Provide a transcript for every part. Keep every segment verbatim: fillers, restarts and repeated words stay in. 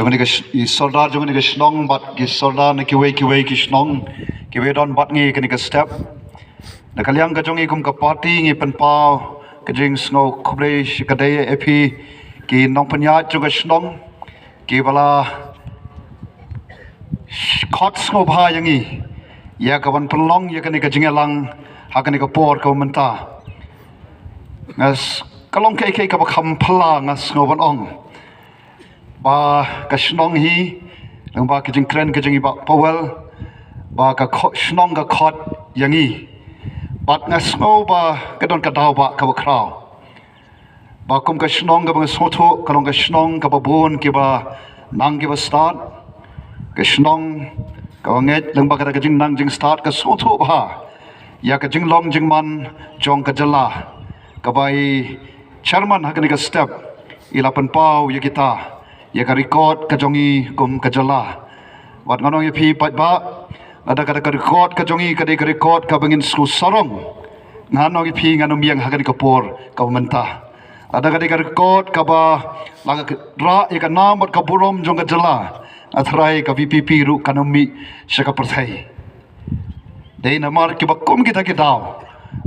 Kane ka sh- i sordar jong kane ka shnong bad ki sordar na kiwei kiwei ki shnong kiba don bad ngi kane ka step. Na ka liang ka jong i kum ka party ngi pynpaw ka jingsngew khublei shikatdei ïa phi ki nongpynïaid jong ka shnong kiba la khot sngewbha ïa ngi ïa ka ban pynlong ïa kane ka jingïalang ha kane ka por kaba mynta. Nga s- ka long kaei kaei kaba kham phylla nga sngew ban ong ba ka shnong hi, lyngba ka jingkren ka jong i Bah Powell, ba ka kho- shnong ka khot ïa ngi. Bad nga sngew ba ka don ka daw ba kaba khraw. Ba kum ka shnong kaba nga sngewthuh ka long ka shnong kaba bun kiba nang kiba stad. Ka shnong kaba ngeit lyngba kata ka jingnang jingstad ka sngewthuh bha ïa ka jinglong jingman jong ka jylla. Kaba i chairman ha kane ka step i la pynpaw ïa kita ïa ka record ka jong i kum ka jylla. Wat ngan ong ïa phi paidbah, lada kata ka record ka jong i ka dei ka record kaba ngin sngewsarong, ngan ong ïa phi ngan ym ïeng ha kane ka por kaba mynta. Lada ka dei ka record kaba la ka rah ïa ka nam bad ka burom jong ka jylla, nga tharai ka VPP ruh kan ym mih sha ka pyrthei. Dei namar kiba kum kita ki daw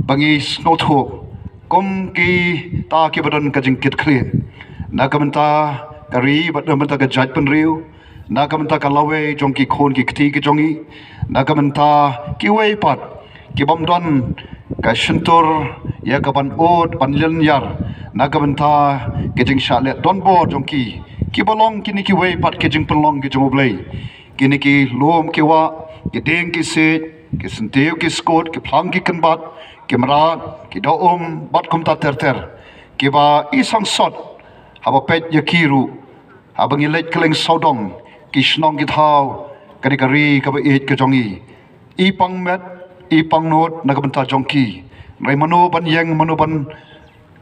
ba ngi sngewthuh kum kita kiba don ka jingkitkhlieh na ka bynta ka ri bad na ka bynta ka jaitbynriew, na ka bynta ka lawei jong ki khun ki kti ki jong i, na ka bynta kiwei pat ki bym don ka shyntur ïa ka ban ud ban lynñiar na ka bynta ki jingshah leh donbor jong ki, kiba long kine kiwei pat ki jingpynlong ki jong U Blei. Kine ki lum ki wah, ki dieng ki siej, ki syntiew ki skut, ki phlang ki kynbat, ki mrad, ki dohum bad kumta ter ter, kiba i sangsot haba peit ïa ki ruh haba ngi leit kylleng sawdong ki shnong ki thaw, ka dei ka ri kaba ïeit ka jong i. I pang met, i pang nud na ka bynta jong ki. Hynrei mano ban ïeng, mano ban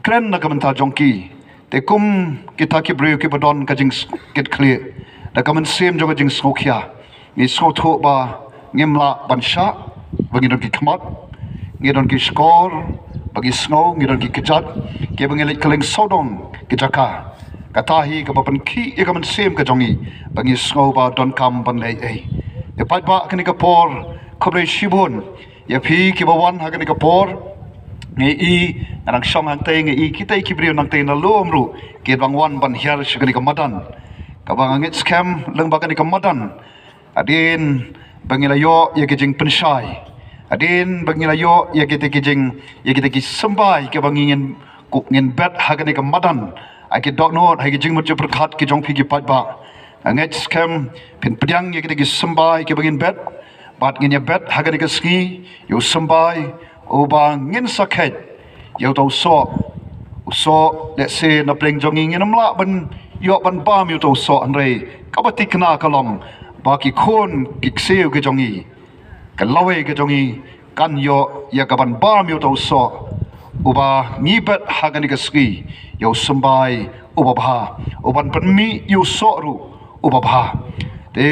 kren na ka bynta jong ki? Te kum kita ki briew kiba don ka jingkitkhlieh da ka mynsiem jong ka jingsngewkhia, ngi sngewthuh ba ngim lah ban shah ba ngi don ki khmat, ngi don ki shkor ba ngi sngew, ngi don ki kjat kiba ngi leit kylleng sawdong ki jaka. Kata hi kaba pynkhih ïa ka mynsiem ka jong ngi ba ngi sngew ba donkam ban leh ei. Te paidbah, kane ka por khublei shibun ïa phi kiba wan ha kane ka por. Ngi i nga nang shong hangtei, ngi i kitei ki briew nangtei na lum ruh ki dang wan ban hiar sha kane ka madan. Kaba nga ngeit skhem lyngba kane ka madan, hadien ba ngi la ïoh ïa ki jingpynshai, hadien ba ngi la ïoh ïa kitei ki jing, ïa kitei ki symbai kiba ngi ngin, ngin bet ha kane ka madan, ha ki dohnud, ha ki jingmut jingpyrkhat ki jong phi ki paidbah. Nga ngeit skhem phin pdiang ïa kitei ki symbai kiba ngin bet. Bad ngin ïa bet ha kane ka sngi ïa u symbai uba ngin sa kheit ïa uta u soh. U soh, lehse na pdeng jong ngi ngin ym lah ban ïoh ban bam ïa uta u soh, hynrei kaba thikna ka long ba ki khun ki ksiew ki jong ngi, ka lawei ka jong ngi kan ïoh ïa ka ban bam ïa uta u soh uba ngi bet ha kane ka sngi, ïa u symbai uba bha, uban pynmih ïa u soh ruh uba bha. Te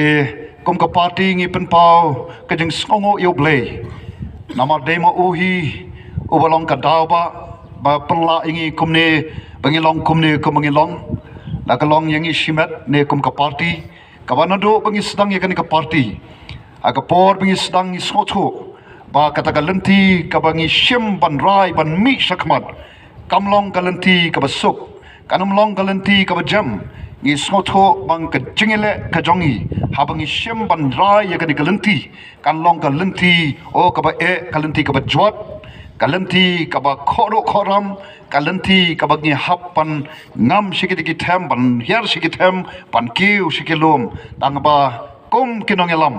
kum ka party ngi pynpaw ka jingsngewnguh ïa U Blei, namar dei ma u hi uba long ka daw ba, ba pynlah ïa ngi kumne ba ngi long kumne kumba ngi long. La ka long ïa ngi shimet ne kum ka party, kaba naduh ba ngi sdang ïa kane ka party, ha ka por ba ngi sdang ngi sngewthuh ba kata ka lynti kaba ngi shim ban rai ban mih shakhmat kam long ka lynti kaba suk, kan ym long ka lynti kaba jem. Ngi sngewthuh ba ka jingïaleh ka jong ngi haba ngi shim ban rai ïa kane ka lynti kan long ka lynti, oh, kaba eh, ka lynti kaba jwat, ka lynti kaba khohruh khohram, ka lynti kaba ngi hap ban ngam sha kitei ki them, ban hiar sha ki them, ban kiew sha ki lum. Tang ba kum ki nongïalam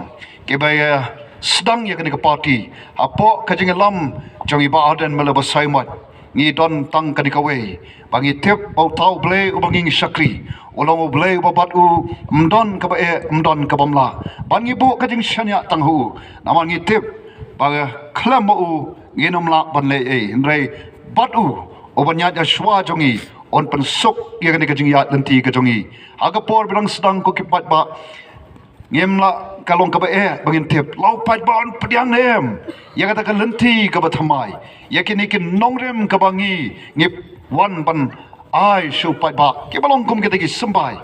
kiba ïa sdang ïa kane ka party hapoh ka jingïalam jong i Bah Ardent Miller Basaiawmoit, ngi don tang kane kawei, ba ngi tip ba uta U Blei uba ngi ngi shakri u long U Blei uba bad u ym don kaba eh, ym don kaba mlah ban ngi buh ka jingshaniah tang ha u. Namar ngi tip ba khlem ma u ngin ym lah ban leh ei, hynrei bad u, uban ïaid ha shuwa jong ngi, un pynsuk ïa kane ka jingïaid lynti ka jong ngi. Ha ka por ba dang sdang, ko ki paidbah, ngim lah, ka long kaba eh ba ngin tip la u paidbah un pdiang ne em ïa kata ka lynti kaba thymmai, ïa kine ki nongrim kaba ngi, ngi wan ban ai sha u paidbah, kiba long kum kita ki symbai.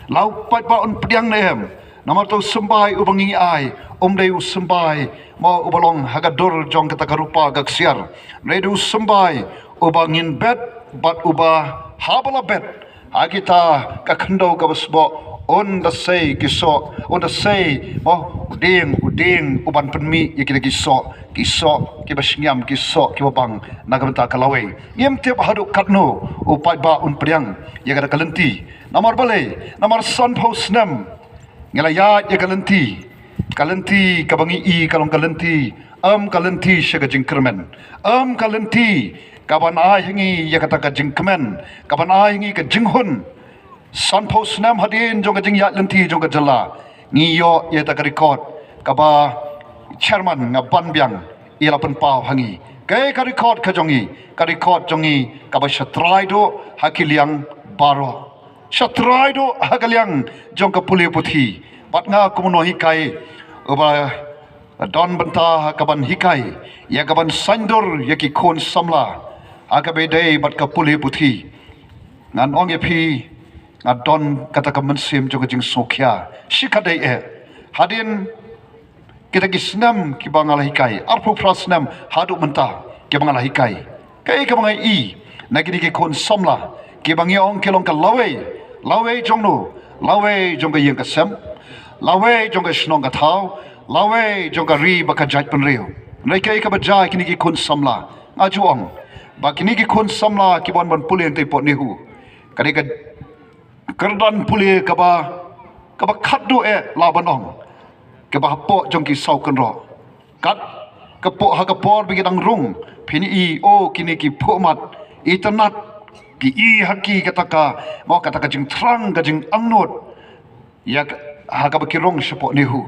La u paidbah un pdiang ne em? Namar uta u symbai uba ngi ai um dei u symbai mo uba long ha ka dur jong kata ka rupa ka ksiar. Hynrei dei u symbai uba ngin bet bad uba haba la bet ha kita ka khyndew kaba sboh un da sei ki soh, un da sei mo u dieng, u dieng uban pynmih ïa kita ki soh, ki soh kiba shngiam, ki soh kiba bang na ka bynta ka lawei. Ngim tip haduh katno u paidbah un pdiang ïa kata ka lynti. Namar balei? Namar sanphew snem ngi la ïaid ïa ka lynti. Ka lynti kaba ngi i ka long ka lynti, em ka lynti sha ka jingkyrmen, em ka lynti kaban ai ha ngi ïa kata ka jingkmen, kaban ai ha ngi ka jinghun. Sanphew snem hadien jong ka jingïaid lynti jong ka jylla, ngi ïoh ïa kata ka record kaba chairman nga ban biang i la pynpaw ha ngi. Kaei ka record ka jong ngi? Ka record jong ngi kaba shatrai duh ha ki liang baroh, shatrai duh ha ka liang jong ka pule puthi. Bad nga kum u nonghikai uba don bynta ha kaban hikai ïa kaban saiñdur ïa ki khun samla ha kaba ïadei bad ka pule puthi, ngan ong ïa phi, nga don kata ka mynsiem jong ka jingsngewkhia shikatdei eh. Hadien kita ki snem kiba nga la hikai, arphew phra snem haduh mynta kiba nga la hikai, kaei kaba nga i na kine ki khun samla kiba ngi ong ki long ka lawei? Lawei jong no? Lawei jong ka ïing ka sem, lawei jong ka shnong ka thaw, lawei jong ka ri bad ka jaitbynriew. Hynrei kaei kaba jia ïa kine ki khun samla? Nga ju ong ba kine ki khun samla kiba wan ban pule hangtei hapoh NEHU, ka dei ka kyrdan pule kaba, kaba khatduh eh lah ban ong, kaba hapoh jong ki saw kynroh. Kat ka por, ha ka por ba ki dang rung, phin i, o, kine ki phuhmat itynnad, ki i ha ki kata ka, mo, kata ka jingthrang, ka jingangnud ïa ka, ha kaba ki rung shapoh NEHU.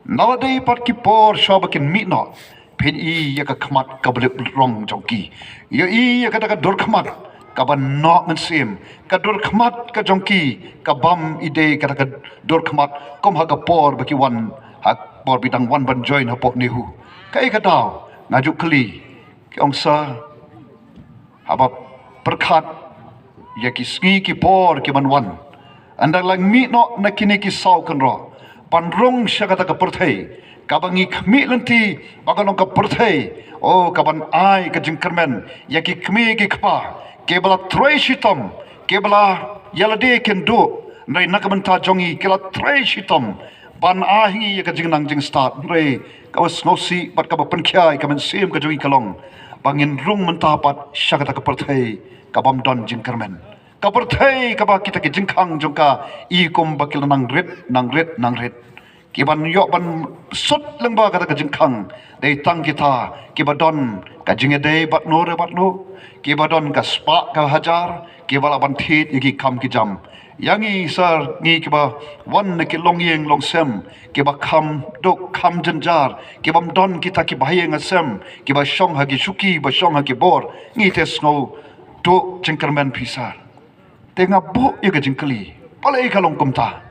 Nalor dei pat ki por shuwa ba kin mih noh, phin i ïa ka khmat kaba lip rong jong ki, ïa i ïa kata ka dur khmat kaba noh mynsiem, ka dur khmat ka jong ki ka bym i dei kata ka dur khmat kum ha ka por ba ki wan, ha ka por ba ki dang wan ban join hapoh NEHU. Kaei ka daw? Nga ju kylli, ki ong sir, haba pyrkhat ïa ki sngi ki por kiban wan, ynda la mih noh na kine ki saw kynroh ban rung sha kata ka pyrthei kaba ngi khmih lynti ba ka long ka pyrthei, o, kaban ai ka jingkyrmen ïa ki kmie ki kpa kiba la trei shitom, kiba la ïa lade kin duh, hynrei na ka bynta jong ngi ki la trei shitom ban ai ha ngi ïa ka jingnang jingstad. Hynrei kaba sngewsih bad kaba pynkhia ïa ka mynsiem ka jong ngi ka long ba ngin rung mynta pat sha kata ka pyrthei ka bym don jingkyrmen, ka pyrthei kaba kita ki jingkhang jong ka i kum ba ki la nang rit, nang rit, nang rit. Kiban ïoh ban sut lyngba kata ka jingkhang dei tang kita kiba don ka jingïadei bad no re bad no, kiba don ka spah ka hajar, kiba lah ban thied ïa ki kam ki jam. Ïa ngi sir, ngi kiba wan na ki longïing longsem, kiba kham duk kham jynjar, kibym don kita kiba ha ïing ha sem, kiba shong ha ki shuki, ba shong ha ki bor, ngi te sngew duh jingkyrmen phi sir. Te nga buh ïa ka jingkylli, balei ka long kumta?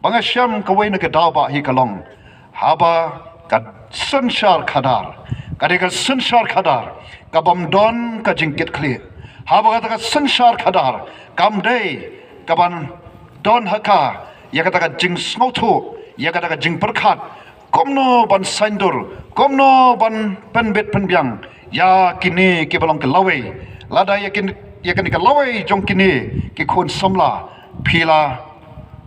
Ba nga shem kawei na ka daw ba hi ka long, haba ka synshar khadar ka dei ka synshar khadar ka bym don ka jingkitkhlieh. Haba kata ka synshar khadar kam dei kaban don ha ka ïa kata ka jingsngewthuh, ïa kata ka jingpyrkhat kumno ban saiñdur, kumno ban pynbit pynbiang ïa kine kiba long ka lawei. Lada ïa kine, ïa kine ka lawei jong kine ki khun samla phi la,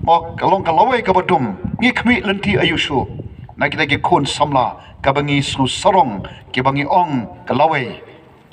mo, ka long ka lawei kaba dum, ngi khmih lynti aïu shuh na kita ki khun samla kaba ngi sngew sarong, kiba ngi ong ka lawei?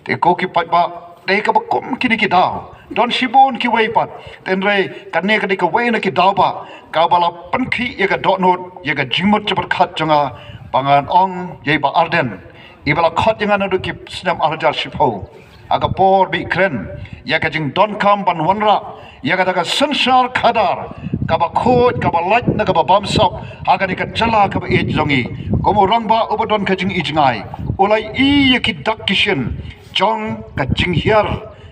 Te ko ki paidbah, dei kaba kum kine ki daw don shibun kiwei pat. Te hynrei kane ka dei kawei na ki daw ba kaba la pynkhih ïa ka dohnud, ïa ka jingmut jingpyrkhat jong nga ba ngan ong ïa i Bah Ardent, iba la khot ïa nga naduh ki snem ar hajar shiphew, ha ka por ba i kren ïa ka jingdonkam ban wanrah ïa kata ka synshar khadar kaba khuid, kaba lait na kaba bamsap ha kane ka jylla kaba ïeit jong ngi. Kum u rangbah uba don ka jingi jngai, u la ïohi ïa ki dak ki shin jong ka jinghiar,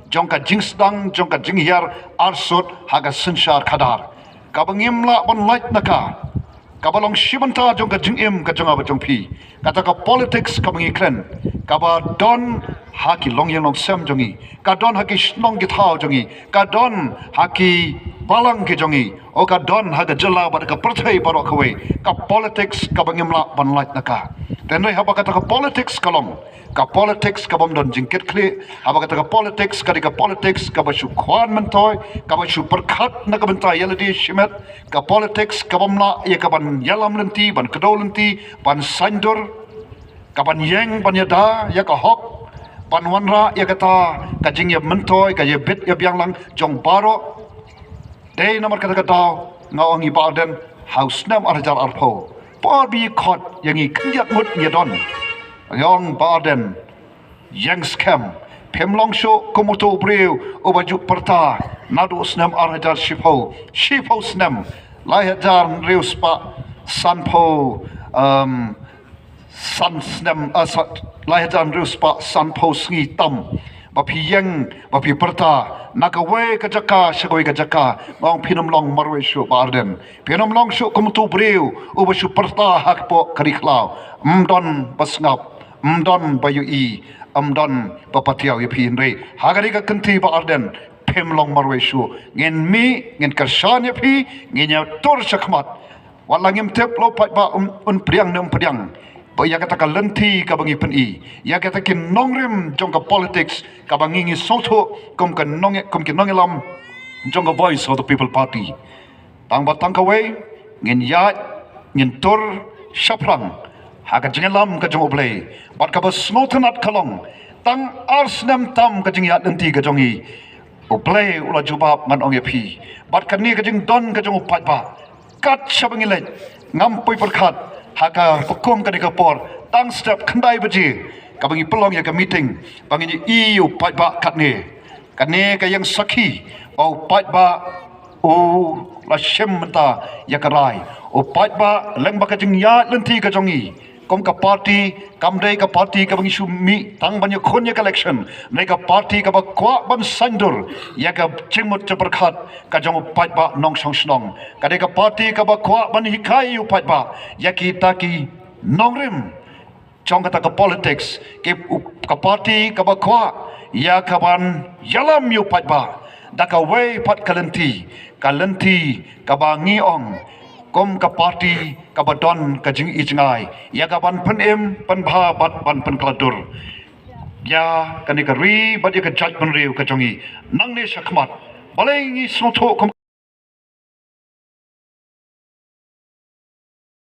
jong ka jingsdang, jong ka jinghiar arsut ha ka synshar khadar kaba ngim lah ban lait na ka, kaba long shi bynta jong ka jingim ka jong nga bad jong phi. Kata ka politics kaba ngi kren, kaba don ha ki longïing longsem jong ngi, ka don ha ki shnong ki thaw jong ngi, ka don ha ki balang ki jong ngi, o ka don ha ka jylla bad ka pyrthei baroh kawei, ka politics kaba ngim lah ban lait na ka. Te hynrei haba kata ka politics ka long ka politics kabym don jingkitkhlieh, haba kata ka politics ka dei ka politics kaba shu khwan myntoi, kaba shu pyrkhat na ka bynta ïalade shimet, ka politics kabym lah ïa kaban ïalam lynti, ban kdew lynti, ban saiñdur, kaban ïeng ban ïada ïa ka hok, ban wanrah ïa kata ka jingïamyntoi, ka ïabit ïabiang lang jong baroh. Dei namar kata ka daw nga ong ïa Bah Ardent, ha u snem ar hajar arphew, por ba i khot ïa ngi khyndiat ngut ngi don, nga ong Bah Ardent, ïeng skhem, phim long shuh kum uto u briew uba ju pyrta naduh u snem ar hajar shiphew, shiphew snem, lai hajar hynriew spah sanphew, em, san snem, eh, sa-, lai hajar hynriew spah sanphew sngi tam ba phi ïeng ba phi pyrta na kawei ka jaka sha kawei ka jaka, nga ong phin ym long marwei shuh Bah Ardent, phin ym long shuh kum uto u briew uba shu pyrta ha kpoh ka ri khlaw. Ym don ba sngap, ym don ba ïohi, ym don ba patiaw ïa phi, hynrei ha kane ka kynti Bah Ardent phim long marwei shuh. Ngin mih, ngin kyrshan ïa phi, ngin ïatur shakhmat. Wat la ngim tip lada u paidbah un, un pdiang ne um pdiang ba ïa kata ka lynti kaba ngi pyni, ïa kata ki nongrim jong ka politics kaba ngi ngi sngewthuh kum ka nong, kum ki nongïalam jong ka Voice of the People Party. Tang ba tang kawei, ngin ïaid, ngin tur shaphrang ha ka jingïalam ka jong U Blei. Bad kaba sngewtynnat ka long, tang ar snem tam ka jingïaid lynti ka jong ngi, U Blei u la jubab, ngan ong ïa phi. Bad kane ka jingdon ka jong u paidbah, kat shaba ngi leit, ngam poi pyrkhat ha kaba kum kane ka por, tang step khyndai baje kaba ngi pynlong ïa ka meeting, ba ngin ïohi ïa u paidbah katne. Kane ka ïeng sakhi ba u paidbah u la shim mynta ïa ka rai. U paidbah lyngba ka jingïaid lynti ka jong ngi kum ka party, kam dei ka party kaba ngi shu mih tang ban ïakhun ïa ka election, hynrei ka party kaba kwah ban saiñdur ïa ka jingmut jingpyrkhat ka jong u paidbah nongshong shnong. Ka dei ka party kaba kwah ban hikai ïa u paidbah ïa kita ki nongrim jong kata ka politics, ki, u, ka party kaba kwah ïa kaban ïalam ïa u paidbah da kawei pat ka lynti, ka lynti kaba ngi ong kum ka party kaba don ka jingijngai ïa kaban pynim pynbha bad ban pynkylla dur ïa kane ka ri bad ïa ka jaitbynriew ka jong ngi nangne shakhmat. Balei ngi sngewthuh kum